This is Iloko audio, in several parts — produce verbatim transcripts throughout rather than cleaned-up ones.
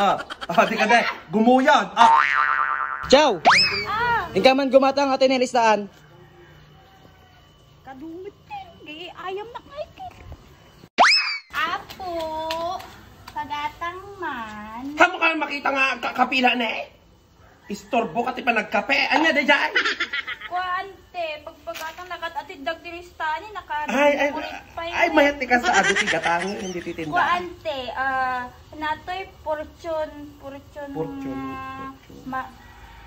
Ah, ah, di ka de. Gumuyod. Ah. Chow! Ah! Inka man gumatang iti listahan. Kadungit din. Gay ayam na kaikit. Apo, pagatang man. Saan mo ka makita nga ka kapila na eh? Istorbo ka ti panagkape. Anya, dayjay? Kuan, te, pagpagatang nakat-atid dagiti listahan, naka-, ay, ay, ay, mayat ti kasta, adu ti gatang, hindi ti tinda. Kuan, te, ah, natoy Fortune, Fortune, Fortune, ah, Fortune. Ma-,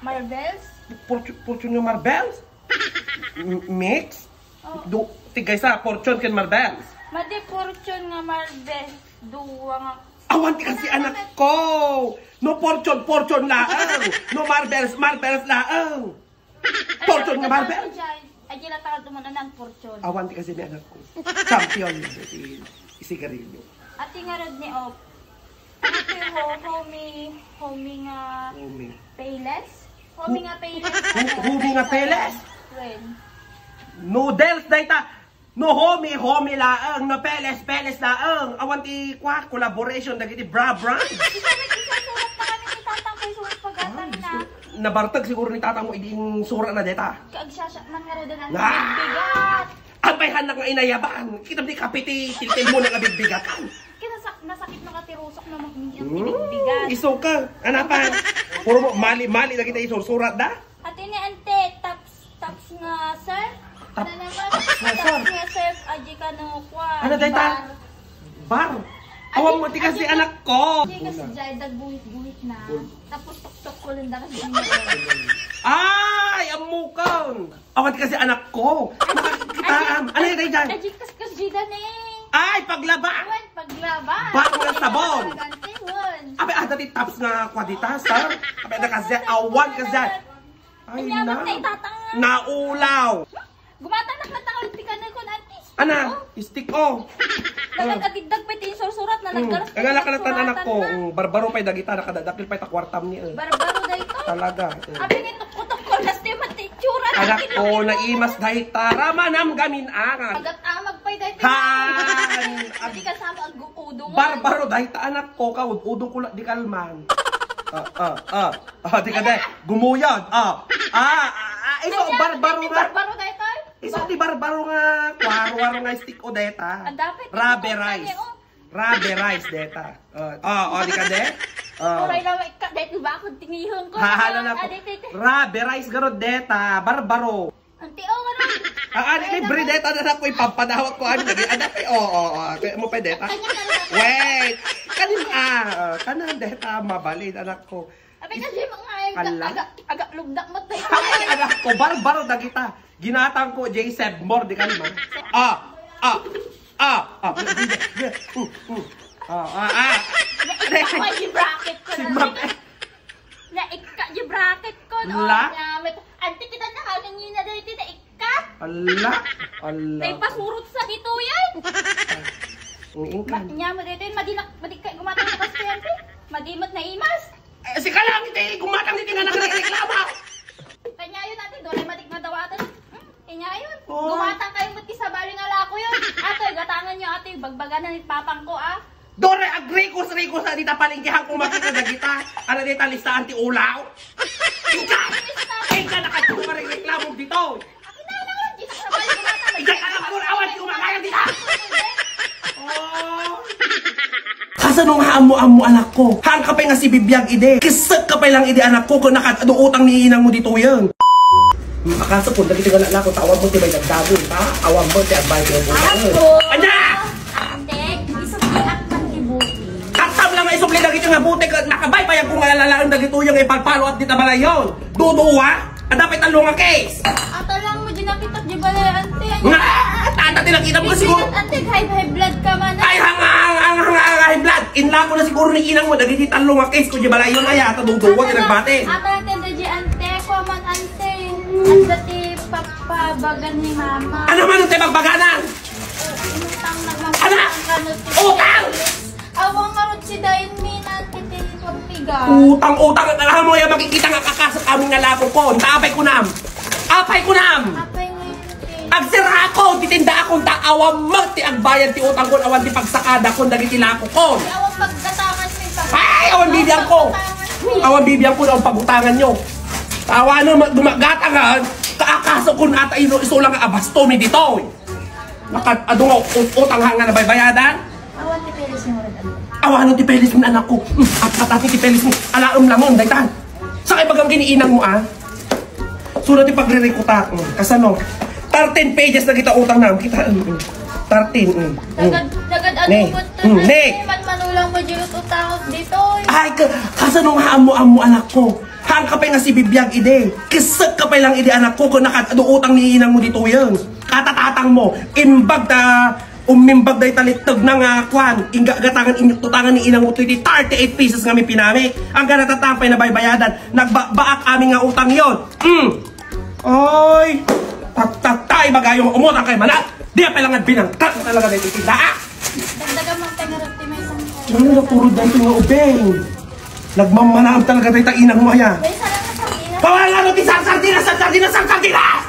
Marvels? Fortune, Fortune nga Marvels? M-, mix? Oh. Do, tigaysa, Fortune ken Marvels. Madi Fortune nga Marvels, duwa nga. Awan ti kasi anak ko. No Fortune, Fortune laeng. No Marvels, Marvels laeng. Fortune nga Marvels. Ay, di lang takal tumunan ang Fortune. Awan ti kasi ni anak ko. Champion na si, si sigarilyo. Ati nga rod ni Op. Ano ti ho-, homie, homie nga Homie. Payless? Homie nga Payless? Ho-, homie nga Payless? When? Noodles, dayta. No homie, homie laeng. No Payless, Payless laeng. Awan ti kwa, collaboration dagiti bra brand. Isa na, isa surat na kami ni tatang ko, surat pagatan na. Nabartag siguro ni tatang mo idi surat na deta. Kaagsasyak man nga rod na. Bigat. Apay, hanak nga inayaban. Kita di kapiti, tiltil mo na nga bigbigatan. Kaya nasak-, nasakit na ka ti rusok na mag-, yung tibigbigan. Hmm, iso ka. Ano pa? Puro mo, mali-mali na kita isursurat da? Ate ni ante, taps, taps nga, sir? Tap-, ano naman? Taps nga, sir. Taps nga, sir. Aji ka no, kwa. Ano, dayta? Bar. Bar? Awan mo, ti kasi anak ko. Aji kasi dyan, dagbuhit-buhit na. Tapos tuktok ko lang dakas din. Ay, amukan. Awan ti kasi anak ko. Nakakita am. Ano yung dayjay? Aji kas kas jida ne. Ay, paglaba. Awan, paglaba. Bak nga sabon. Talagang tingon. Abe, ada ti taps nga kwadita, sir. Abe, ada kasi awan kasi. Ay, na. Naulaw. Gumatang na katang ti kanay ko, auntie. Ana, stick, oh. Nagkakadiddag pa iti insursurat na naggaras. Kagala ka na tan anak ko. Mm, barbaro pa'y dagita, nakadadakil pa'y ta kwartam ni, eh. Barbaro da ito. Talaga, eh. Abi ni tukko-tukko, nas ti matitsura. Anak ko, naimas dayta. Ramanam gamin angat. Agat-amag pa'y dayta. Han! Abi kasama ang udong. Barbaro dayta, anak ko, kaud-udong ko la di kalman. Ah, ah, ah. Ah, di ka de. Gumuyod. Ah. Ah, ah, ah, iso, barbaro nga. Barbaro dayta. Isu ti barbaro nga, kuarwar nga stick o deta. Rubberized. Rubberized deta. Oh, oh, oh, di ka de? Oh. Uray lang, ikka, dahil ba ako tinihon ko? Hahala na ko. Rubberized garod deta, barbaro. Anti, oh, ano? Ah, ah, di, libre deta na ako, ipapadawat ko, ano, lagi, ano, eh, oh, oh, oh, kaya mo pa deta? Wait, kanin, ah, oh, kanan deta, mabalin, anak ko. Abi kasi mga aga, aga, aga, lugdak mo tayo. Ay, anak ko, barbaro dagita. Ginatang ko, J Sebmore, di ka naman. Ah, ah, ah, ah, ah, ah, ah. Ay, di bracket ko na. Si Ma'am, eh. Na, ikka, di bracket ko, no? La? Namit, anti kita na halin yun na dito, na ikka. Ala, ala. Tay pasurot sa dito yan. Ang ingkan. Nya mo dito, madi na, madi ka, gumatang sa kasto yan, pre. Madi mo't naimas. Eh, si Kalang iti, gumatang iti nga nagreklamo. Kanya yun, ate, doon ay matik madawatan. Hmm, kanya yun. Oh. Gumatang kayo mo't isabali nga lako yun. Atoy, gatangan nyo, ate, bagbagan na ni papang ko, ah. Dore, agrikos-rikos na dita palengke, han ko makita dagita. Ano dita, listaan ti ulaw? Ika! Ika, nakatuka rin reklamo dito. Ika, anak ko, awan, di umakayang dita. Oh. Kasano nga ammo-ammo, anak ko? Haan ka pa'y nga sibibiag idi. Kisek ka pa'y lang idi, anak ko, kung nakaduutang ni inang mo dito yan. Makasapon, dagiti nga anak ko, tawan mo ti may dagdagon, ha? Awan mo ti agbay ti utang. Apo! Anya! Ante, isubliak man ti buti. Atam lang nga isubli dagiti nga buti, ket nakabay pa yan kung alalaen dagito yung ipalpalo at di tabalayon. Duduwa, adda pay tallo nga case. Ata lang mo, di nakitak di balay, ante. Nga, tata, ti nakita mo siguro. Ante, high, high blood ka man. Ay, hang, hang, high blood. Inla ko na siguro ni inang mo, dagiti tallo nga case ko di balayon, ay, ata duduwa, ti nagbati. Ata, ante, di ante, kuaman, ante. Ante, ti pagpabagan ni mama. Ano man ang ti pagbaganan? Utang na lang. Ana? Utang! Awan nga rod si Dain Minan, titi pagpiga. Utang, utang, alam mo, yan makikita nga kakasat amin nga lapong ko. Tapay ko nam. Apay ko nam. Apay nga yun, te. Agsira ako, titinda ako, ta awan mo ti agbayad ti utang ko, awan ti pagsakada ko, dagiti lapong ko. Di awan paggatangan, te. Ay, Awan bibiangko. Awan bibiangko na ang pagutangan nyo. Awan na ma-, gumagatangan. Kaakaso kun ata ino iso lang abasto mi ditoy. Nakad-, adu nga ut-, utang ha nga nabaybayadan. Awan ti pelis mo rin, ano? Awan ti pelis mo, anak ko. Hmm, at, at, at ti pelis mo. Alaem langon, daytan. Sa kay bagang kiniinang mo, ah? Sura ti pagririkuta. Hmm, kasano? Thirteen pages na kita utang na. Kita, hmm, hmm. Thirteen, hmm, hmm. Nagad, nagad, Ne. Ano mo, Hmm, ne. Man manulang mo, Diyos, utang dito, eh. Ay, ka-, kasano nga ammo-ammo, anak ko? Haan ka pay nga sibibiag idi. Kisek ka pay lang idi, anak ko, kung nakad-, adu utang ni inang mo ditoyen. Katatatang mo. Imbag ta, umimbag day talitteg na nga, kwan, ingga gatangan inyututangan ni inang mo toy di thirty-eight pesos nga mi pinamit. Ang ganatatang pay nabaybayadan. Nagbabaak amin nga utang yon. Mm. Oy! Tatatay, bagayong umutang kay manat. Di pa lang binangkak na talaga dito kita. Dagdagan mo ang pera, ti may isang Ano na puro dati nga ubeng? Nagmamanaam talaga tayo ta inang mo aya. May sarang na sardinas. Pawala nga ti sardinas, sardinas, sardinas, sardinas!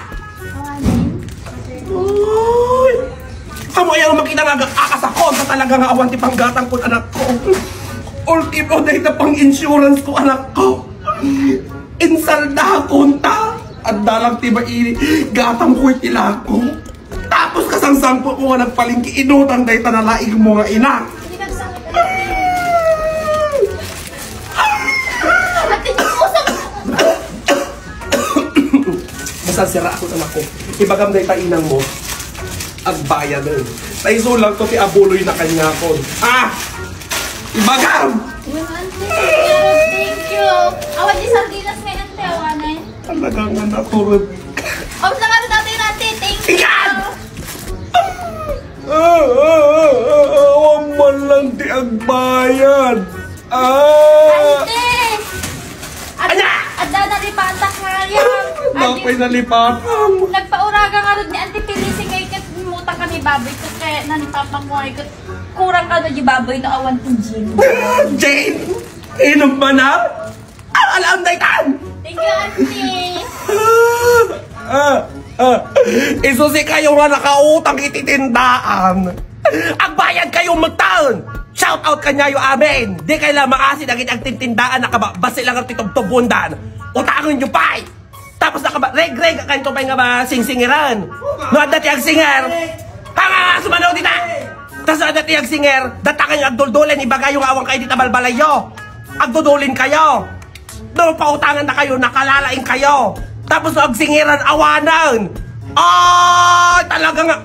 Awanin. Uy! Amo ayaw makita nga aga-, akasakon sa talaga nga awan ti panggatang kun anak ko. Ultimo na ita pang insurance ko anak ko. Insalda ko ta. Adda lang ti maili. Gatang ko iti lako. Tapos kasangsangko ko nga nagpalingki, inutang dayta nalaing mo nga ina. Basta sira ako, anak ko. Ibagam dayta inang mo. Agbayaden. Taiso lang to ti abuloy na kanyakon. Ah! Ibagam! Thank you. Awan di sardinas ngayon, te, awan eh. Talaga nga naturod. Awas lang ano dati, ate. Thank you. Ikan! Ah, ah, ah, ah, ah, awan man lang ti agbayad. Ah! Ante! Ad-, Anya! Adda nalipatan nga yan. Adda pay nalipatan. Nagpauraga nga rod ni Ante Felicity nga ikat muta kami baboy ko kaya nalipatan ko nga ikat kurang ka na di baboy no awan ti Jane. Jane! Inom ba na? Ah, alam na itan! Thank you, Ante. Ah, ah, ah. Isusi kayo nga nakautang iti tindaan. Agbayad kayo magtaon. Shout out kanyayo amin. Di kayo lang maasin agit agtintindaan nakababasi lang ang titubtubundan. Utangan nyo pa'y. Tapos nakaba, reg-reg, kanto pa'y nga ba singsingiran. No, adda ti agsinger. Hanga nga sumano dita. Tapos adda ti agsinger, datakan yung agduldulen, ibagayo nga awang kayo dita balbalayo. Agdudulin kayo. No, pautangan na kayo, nakalalaing kayo. Tapos no, agsingiran, awanan. Ay, talaga nga.